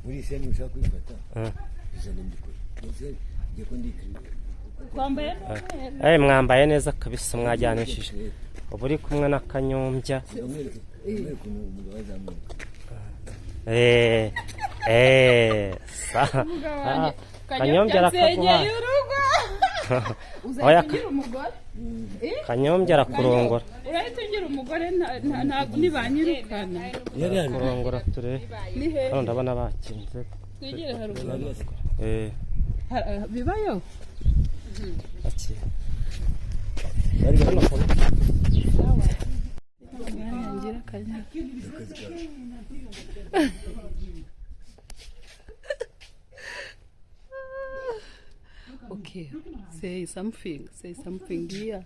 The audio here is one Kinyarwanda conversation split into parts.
Muri iyi scène ushaka kwifata, izana mbikore. Ndetse njye ko ndi Twambaye n'umweru. Mwambaye neza kabisa, mwajyanishije. Ubu uri kumwe na Kanyombya. Umwereke, umwereke ukuntu umugabo azamuka. Sa Umugabo wanjye. Kanyombya arakaguha. Nsenyeye urugo. Oya, Uzahita ugira umugore. Kanyombya arakurongora. Urahita ugira umugore, ntabwo nibanyirukana. Yari hano. Kurongora turebe. Ni hehe? Hano ndabona bakinze. Twigire haruguru. Bibayo. Akira. Bari Hano Umwanya ngira akanya. Akazi kawe. Okay, say something, say something here.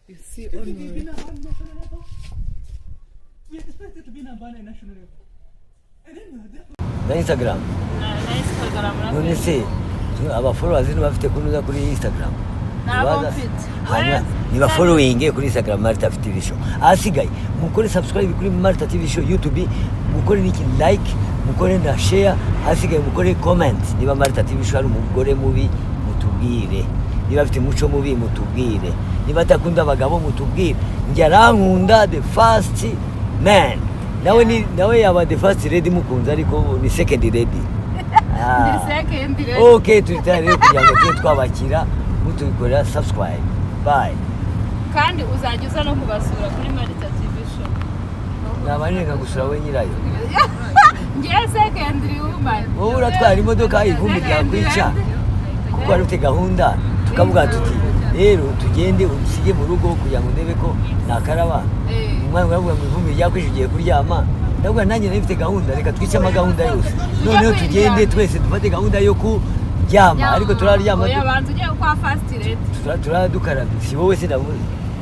You see on We expected to be number one at national level. And then Na Instagram. Na Instagram na None se aba followers ntibafite kunuza kuri Instagram? Nabo Ntibaza- mfite. Hanyuma niba following kuri Instagram Marita TV Show, ahasigaye mukore subscribe kuri Marita TV Show YouTube, mukore n'iki, like, mukore na share, ahasigaye mukore comment. Niba Marita TV Show ari umugore mubi, mutubwire. Niba afite umuco mubi, mutubwire. Niba atakunda abagabo, mutubwire. Njye arankunda, the first man. Nawe ni nawe yaba the first lady mukunze, ariko ni second lady. Ah. Ndi second lady. Ok, turi tayari rero kugira ngo tube twabakira, mutubikorera subscribe. Bye. Kandi uzajya uza no kubasura kuri Marita TV Show. Naba nireka gusura we nyirayo. Ngiye second woman. Wowe uratwara imodoka, ivumbi ryakwica, kuko wari ufite gahunda, tukavuga tuti rero tugende usige mu rugo kugira ngo ndebe ko nakaraba. Umwana uravuga ngo ivumbi ryakwica, ugiye kuryama. Ndavuga nanjye nari mfite gahunda, reka twice amagahunda yose, noneho tugende twese dufate gahunda yo kuryama, ariko turaryama. Oya, banza ugiye kwa first lady. Turadukarabye, si wowe se ndavuze?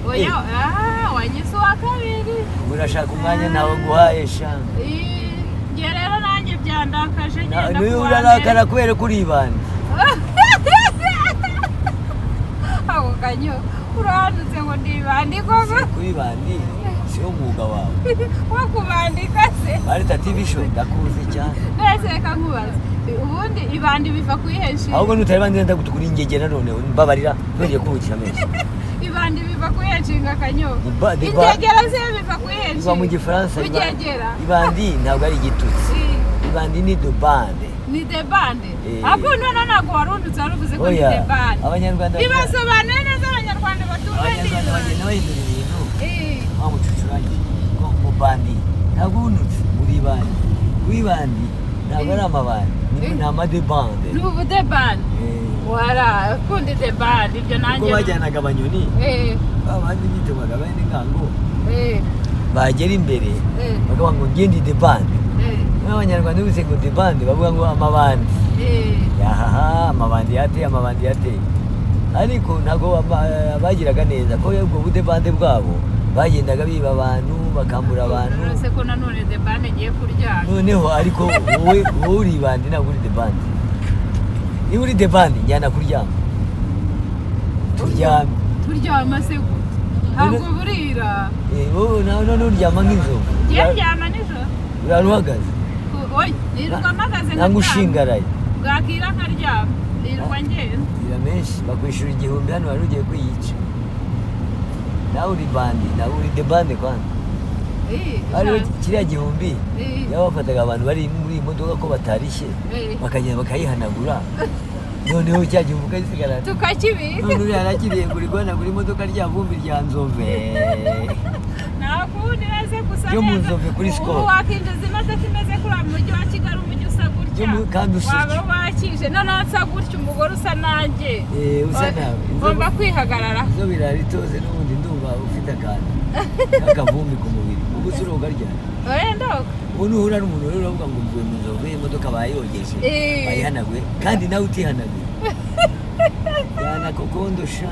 Oya, ah, wanyise uwa kabiri. Urashaka umwanya ntawe nguhaye sha. Njye rero nanjye byandakaje, ngenda N'uyu kuwa urarakara mbere. Kubera ko uri ibandi. Ako kanyo urahandutse ngo ndibandi koko. Kuri bandi si wo mwuga wawe. Wo kubandika se? Marita TV Show, ndakuzi cyane. Nese reka nkubaze, ubundi ibandi biva ku iyihe nshinga? Ahubwo nutari bandi ndagutukura ingegera. Noneho mbabarira, ntongeye kubukira menshi. Ibandi biva ku iyihe nshinga, kanyo? Ni Ingegera se biva ku iyihe biva mu nshinga? Gifaransa. Kugegera. Ibandi ntabwo ari igitutsi. Ibandi ni de bande. Ni de bande. Eh. Ahubwo none ntabwo warundutse, waruvuze ko ni Oya, de bande. Abanyarwanda Bibasobanuye neza, Abanyarwanda batumve Abanyarwanda neza. bagenda bahindura ibintu. Wa mucucuranyi ngo mu bandi ntabwo unutse muri bandi, kuri bandi ntabwo ari amabandi, ni amade bande. Ni ubu de bande. Eh. Wara kundi de bande ibyo Kuko nanjye. bajyanaga abanyoni, babandi bitwaga bene ngango, bagera imbere bakavuga ngo ngende de bande. N'Abanyarwanda bivuze ngo de bande, bavuga ngo amabandi. Yahaha, amabandi yateye, amabandi yateye, ariko ntabwo bagiraga neza ko ubwo bude bande bwabo bagendaga biba abantu, bakambura abantu. Uretse ko nanone de bande ngiye kuryama. Noneho ariko wowe uri ibandi, ntabwo uri de bande. Niba uri de bande, njyana kuryama, turyame. Turyama se gute? Ntabwo burira. Wowe nawe none uryama nk'inzovu. Ngiye ndyama nijoro. Urara uhagaze. Oya, nirirwa mpagaze Nangwa nkaryama. ushingaraye. Bwakira nkaryama, nirirwa ngenda. Ira menshi bakwishyura 1000 hano, wari ugiye kwiyica. Nawe uri bandi, nawe uri de bande kwanza. Ariho kiriya gihumbi yabafataga abantu bari muri iyi modoka ko batarishye, bakagenda bakayihanagura, noneho cya gihumbi ukagisigarana. Tukakibika. None uriya arakiriye ngo uri guhanagura imodoka rya vumbi rya nzove. Nta kundi meze gusa Yo mu neza. Nzove kuri Ubu Skol. wakinjiza imodoka imeze kuriya mu mujyi wa Kigali, umujyi usa gutya. Yo kandi usa Waba utyo. wakije noneho nsa gutya, umugore usa nanjye. Usa nawe. Ngomba kwihagarara. Inzobe irara itoze n'ubundi ndumva ufite akantu k'akavumbi ku mubiri. Ubu se uroga ryari? Oya, ndoga. Ubu nuhura n'umuntu rero uravuga ngo mvuye mu nzove, imodoka bayogeje, bayihanaguye, kandi nawe utihanaguye. Jyana kokondo sha,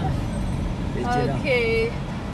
rekera. Okay.